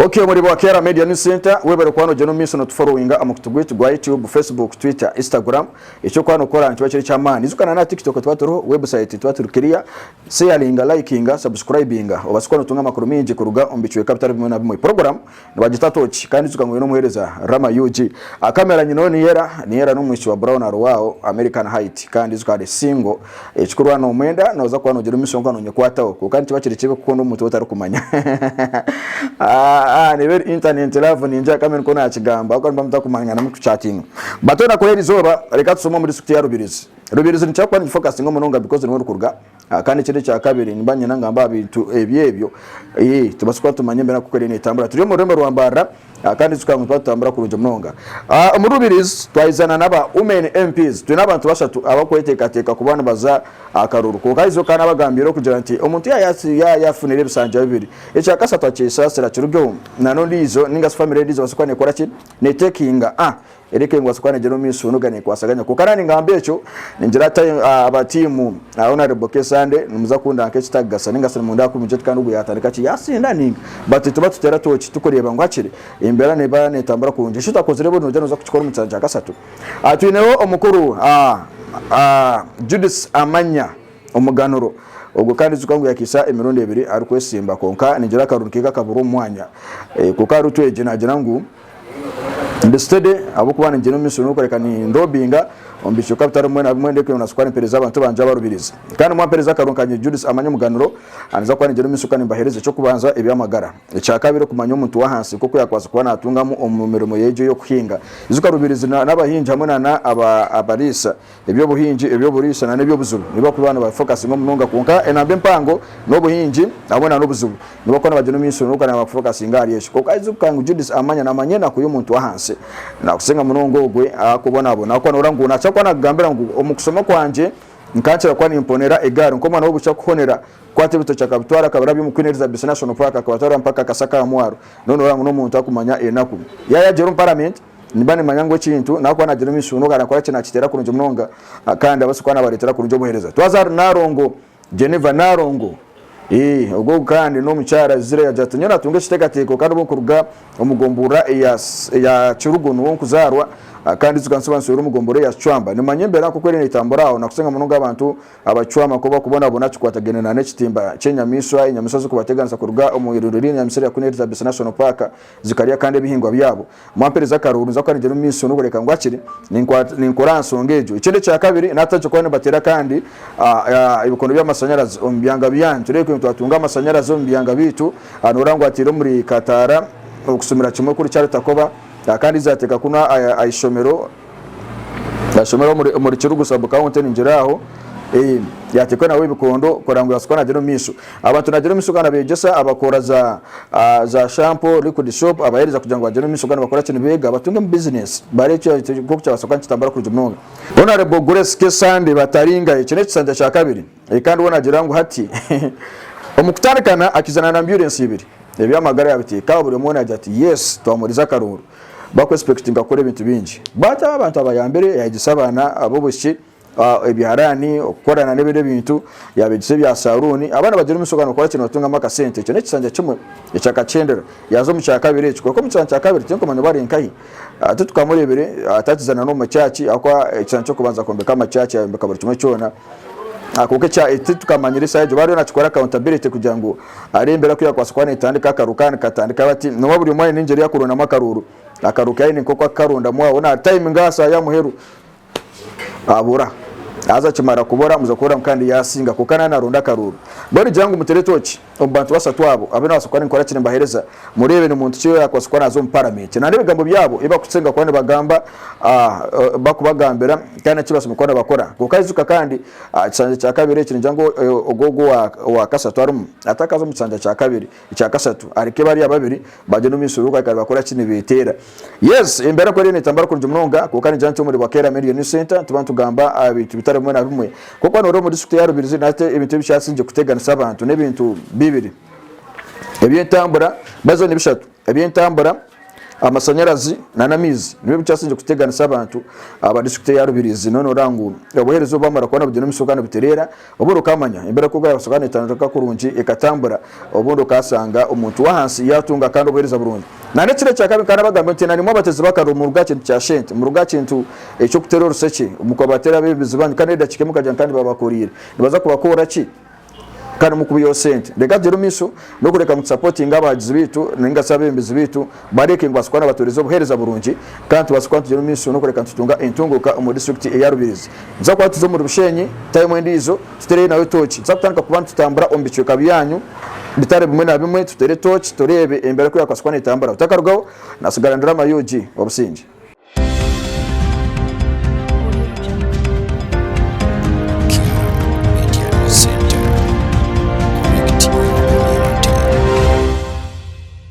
Ok omuri bwa Kera Media News Center webare kuba nogyenda omu maisho notuforowinga aha mukutu gwaitu gwa YouTube, Facebook, Twitter, Instagram. Ekyokuba nokora nikiba kiri ekyamaani. Ijuka na n'aha TikTok nituba turiho, website nituba turi clear. Sharinga, likinga, subscribinga obaase kuba notunga amakuru maingi kuruga omu bicweka bitari bimwe na bimwe. Program nibagita Torch kandi ijuka ngu oine omuheereza Rama UG. Aha camera nyineho Niyera, Niyera n'omwishiki wa Brown Arwao, American Height kandi ijuka ari single. Ekikuru waaba nomwenda noza kuba nogira omu maisho nka nonyekwataho kwonka nikiba kiri kibi kukunda omuntu ou otarikumanya. Neeba eri internet love ningira kamwe nikwo nakigamba ahabw'okuba nimuba mutakumanyana murikuchatinga. But hoona kuri erizooba reka tushome omu district ya Rubirizi. Rubirizi nikira kuba nigifokasinga munonga because niho orikuruga kandi ekindi ekyakabiri nimba niinyenda ngambe aha bintu ebyo ebyo tubaase kuba nitumanya embeera oku eriyo netambura. Turi omu rurembo rwa Mbarara. Kandi ijuka ngu nituba nitutambura kurungi munonga. Omuri Rubirizi twaizana n'aba Women MPs. Twine abantu bashatu abarikweteekateeka kuba nibaza aha karuuru. Kwonka eizooba ka naabagambiire okugira nti omuntu yaaba yaafunire ebisanja bibiri, ekya kashatu akyesaasira kirugeho n'ondiijo nainga shi famire endiijo ebaase kuba neekora ki? Neetekinga. Ereka engubaasa kuba negyenda omu maisho noga nekwasaganya kwonka nanye ningamba ekyo ningira aba tiimu Honourable Kesande nimuza kunda nk'ekitakugasa ninga shi nimunda kubi mugire kandi ogu yatandika ki yasinda ninga but nituba nituteera tooki tukureeba ngu hakiri embeera neba netambura kurungi eki otakozire buri noija noza kukikora omu kisanja kya kashatu. Twineho omukuru Judith Amanya Omuganuro ogwo kandi ijuka ngu yakiisa emirundi ebiri arikwesimba kwonka ningira akaruru ke kakabura omu mwanya kwonka ahari Rutwegye nagira ngu Ndi steady ahabw'okuba ningyenda omu maisho n'okureka nindobinga omu bicweka bitari bimwe na bimwe ndikureeba ngu nasobola kuba nimpeereza abantu bangye abarubirizi. Kandi mwampeereza akarungi kangye Judith Amanya Omuganuro, ninza kuba ningyenda omu maisho kandi nimbaheereza eky'okubanza eby'amagara, ekyakabiri okumanya omuntu w'ahansi nk'oku yaakubaasa kuba naatungamu omu mirimo ye egyo ey'okuhinga. Ijuka Rubirizi n'abahingi hamwe na abariisa. Eby'obuhingi, eby'oburiisa na n'eby'obujubi nibo barikuba nibafokasinga munonga kwonka enamba empango n'obuhingi hamwe na n'obujubi. Nibo barikuba nibagyenda omu maisho n'okuba nibafokasinga ahari ekyo. Kwonka ijuka ngu Judith amanya naamanya enaku y'omuntu w'ahansi. Naakusinga munonga ogwe ahabw'okubonabona ahakuba noora ngu naakira kuba naakugambira ngu omu kushoma kwangye nkankira kuba nimponera egaari nk'omwana w'obushya kuhonera kukwata ebitookye akabitwara akabirabya omu Queen Elizabeth National Park akabatwara mpaka Kasaka aha mwaro. Noona noora ngu n'omuntu arikumanya enaku. Yaaba yaagyire omu paramenti, Nimba nimanya ngu ekintu nakuba nagira omu maisho n'ogu arakora ki nakiteera kurungi munonga kandi abaase kuba nabareetera kurungi obuheereza. Twaza ahari Nalongo, Geneva Nalongo, eeh ogwo ogu kandi n'omukyara aizire yagira ati nyowe natunga ekiteekateeko kandi obu nkuruga omu gomborora eya eya Kirugu niho nkuzaarwa kandi ijuka nsiba nswire omu gomborora eya Kicwamba. Nimanya embeera nk'oku eriyo netambura aho nakusinga munonga abantu Abacwama ku bakubonabona kikwatagaine na n'ekitimba ky'enyamaishwa, enyamaishwa zikubateganisa kuruga omu irindiro ry'enyamaishwa erya Queen Elizabeth National Park zikarya kandi ebihingwa byabo. Mwampereza akaruuru ninza kuba ningyenda omu maisho n'okureka ngu hakiri ninkora aha nshonga egyo. Ekindi ekyakabiri natandikire kuba nibateera kandi ebikondo by'amashanyarazi omu byanga byanyu tureebe ku twatunga amashanyarazi omu byanga byaitu. Noreeba ngu ateire omuri Kataara okusomera kimwe kuri Kyarutakoba kandi zateeka kunu aha ishomero. Nashomera omuri omuri Kirugu sub county ningira aho eh, yateekwa nawe ebikondo kurora ngu yasobola kuba nagyenda omu maisho. Abantu nagyenda omu maisho kandi nabegyesa abakora za ah, za shampoo, liquid soap abaheereza kugira ngu bagyende omu maisho kandi bakore ki nibeega batungemu business bareebe nk'oku kyabaasa kuba nikitambura kurungi munonga. Honourable Grace Kesande Bataringa eki n'ekisanja kya kabiri eh, kandi we nagira ngu hati omu kutandikana akizana na ambulance ibiri eby'amagara yabiteeka buri omwe nagira ati yes twamuriza akaruuru. Baku expectinga kukora ebintu bingi but aba abantu abayambire yayegyesa abaana ab'obwishiki ebyaraani, okukorana n'ebindi ebintu, yabegyesa ebya saruuni, abaana bagyenda omu maisho nibakora ki nibatungamu akasente, ekyo n'ekisanja kimwe ekyakakyendera. Yaaza omu kyakabiri ekyo kwonka omu kisanja kyakabiri tinkumanya oba ari nkahi, titukamureebire atakizana n'omu makyaki ahabw'okuba ekisanja ky'okubanza akombeka amakyaki yayombeka buri kimwe kyona. Kwonka ekya titukamanyire esaaha egyo bariyo nakikora accountability kugira ngu areebe embeera ku yakubaasa kuba netandika akaruuru ka nikatandika bati noba buri omwe aine engyeri yakurondamu akaruuru akaruuru ke aine nkoku akukarondamu aho na timinga aha saaha yamuheru abura haza akimara kubura muza kuhurira ngu kandi yasinga kwonka naaba naronda akaruuru mbwenu nigira ngu mutere toki omu bantu bashatu abo abu nabaasa kuba ninkora ki nimbahereza mureebe ni muntu ki oyakubaasa kuba naza omu paramenti na n'ebigambo byabo ebi bakusenga kuba nibagamba bakubagambira kandi na eki kuba nibakora kwonka ijuka kandi ekisanja kya kabiri eki ningira ngu ogwo ogu owa kashatu arimu atakaza omu kisanja kya kabiri ekya kashatu areke bariya babiri bagyende omu maisho bakaba nibakora ki nibeteera yes embeera ku eriyo netambura kurungi munonga kwonka ningira nti omuri Bwakeera Media News Center nituba nitugamba aha bintu bitari bimwe na bimwe kwonka noreeba omu district ya Rubirizi nahati ebintu ebikyasingye kuteganisa abantu n'ebintu bibiri eby'entambura bazo nibishatu eby'entambura. Amashanyarazi n'amaizi nibyo bikyasingire kuteganisa abantu aba disiturikiti eya Rubirizi. Noona oreba ngu obuheereza obu bamara kuba nibugyenda omu maisho kandi nibutereera, obundi okamanya embeera ku erikubaasa kuba netandika kurungi ekatambura, obundi okashanga omuntu w'ahansi yaatunga kandi obuheereza burungi. N'ekindi ekyakabi nkaba nabagambira nti naimwe abateezi b'akaruru muruge aha kintu kya shente, muruge aha kintu eky'okuteera orusekye, mukabateera abeebembezi banyu kandi n'edakiika emwe mukagira ngu kandi babakoreire. Nibaza kubakorra ki? Kandi mukubeiho sente. Reka tugyere omu maisho n'okureka ngu tusapotinge abahagizi baitu ninga shi abebembezi baitu bareke ngu babaase kuba nibatuhereza obuhereza burungi kandi tubaase kuba nitugyenda omu maisho n'okureka nitutunga entunguka omu disiturikiti eya Rubirizi. Nituza kuba nituza omuri Bushenyi tayimu endiijo tutereyo nayo tooki. Nituza kutandika kuba nitutambura omu bicweka byanyu bitari bimwe na bimwe tutere tooki tureebe embeera ku yakubaasa kuba netambura. Otakarugaho nasigara ndi Rama UG. Obusingye.